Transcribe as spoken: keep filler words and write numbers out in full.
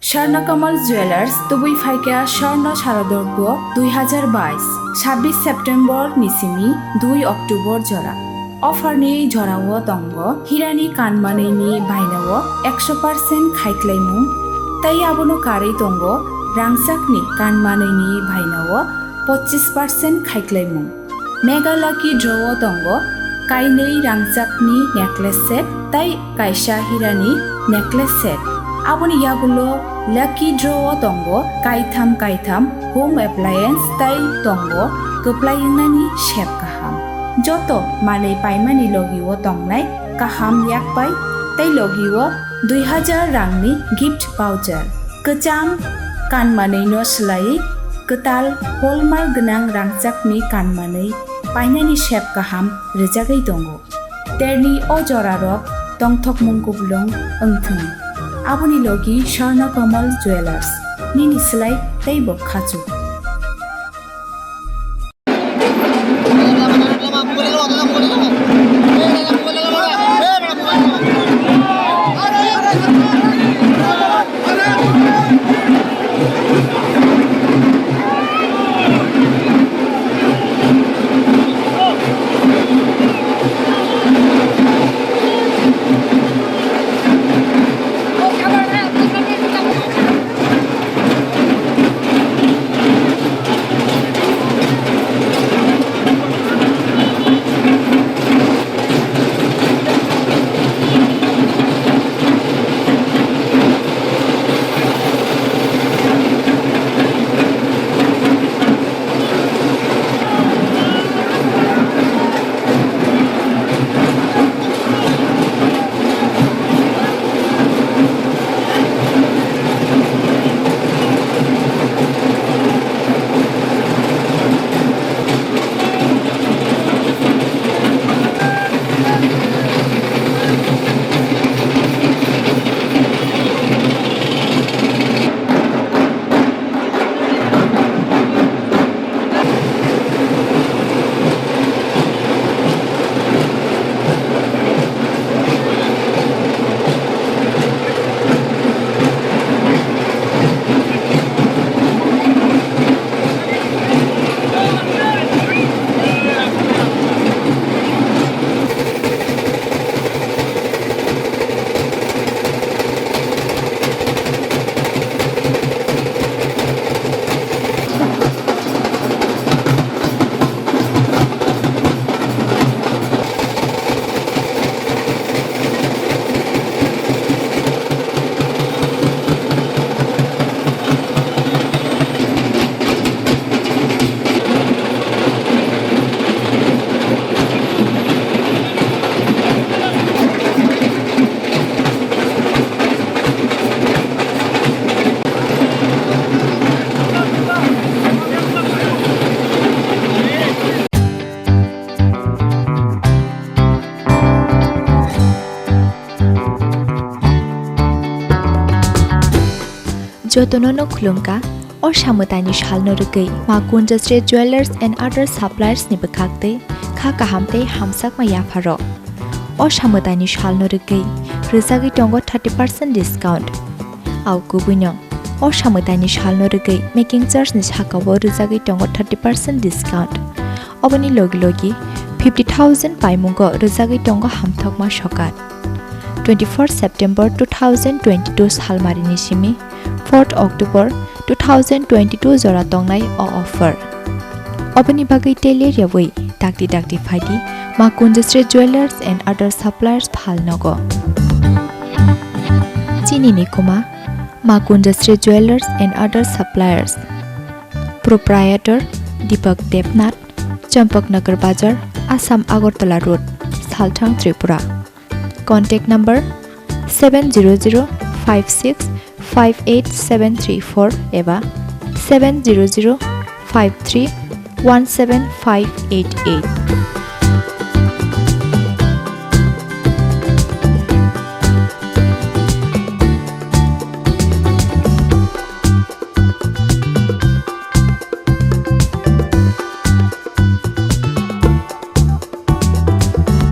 Swarna Kamal Jewellers, tubui phaikha Swarna Sharadorgo dui hazar bais, sabbish September ni simi dui October jora. Offer ni jorao tongo hirani kanmanwi ni bainao ekso percent khaiklaimung, tei abono karwi tongo rangchakni kanmanwi ni bainao pochis percent khaiklaimung. Mega Lucky Draw o tongo kainwi rangchakni necklace set tei kaisa hirani necklace set. Aboni yagulo Lucky Draw o tongo kaitham kaitham home appliance tei tongo kwplai wngnani sep kaham. Joto manwi paimani logi o tongnai kaham yakpai tei logi o dui hazar rangni gift voucher. Kwcham kanmanwi no swlaiwi kwtal hallmark gwnang rangchakni kanmanwi painani sep kaham rwjagwi tongo. Terni o jorarok tongthokmung kuplung wngthwng. Aboni logi Swarna Kamal Jewellers, nini swlai teibo khachuk. Jotono no khulumkha, o samwtaini salno rwgwi Ma Kunjasri Jewellers and Other Suppliers ni bwkhak twi kha kaham tei hamsakma yapharok. O samwtaini salno rwgwi rwjagwi tongo thirty percent discount. Au kubuino, o samwtaini salno rwgwi making charge ni sakao rwjagwi tongo thirty percent discount. Oboni logi logi fifty thousand paimungo rwjagwi tongo hamthokma sokat. Twenty-four September two thousand twenty-two salmarini simi fourth October two thousand twenty-two jora tongnai o offer. Oboni bagwi tei ler yawi dakti dakti phaidi Ma Kunjasri Jewellers and Other Suppliers Phalnogo. Chini ni kuma Ma Kunjasri Jewellers and Other Suppliers. Proprietor Deepak Debnath, Champaknagar Bazar, Assam Agartala Road, Salthang, Tripura. Contact number seven zero zero five six five eight seven three four eba seven zero zero five three one seven five eight eight.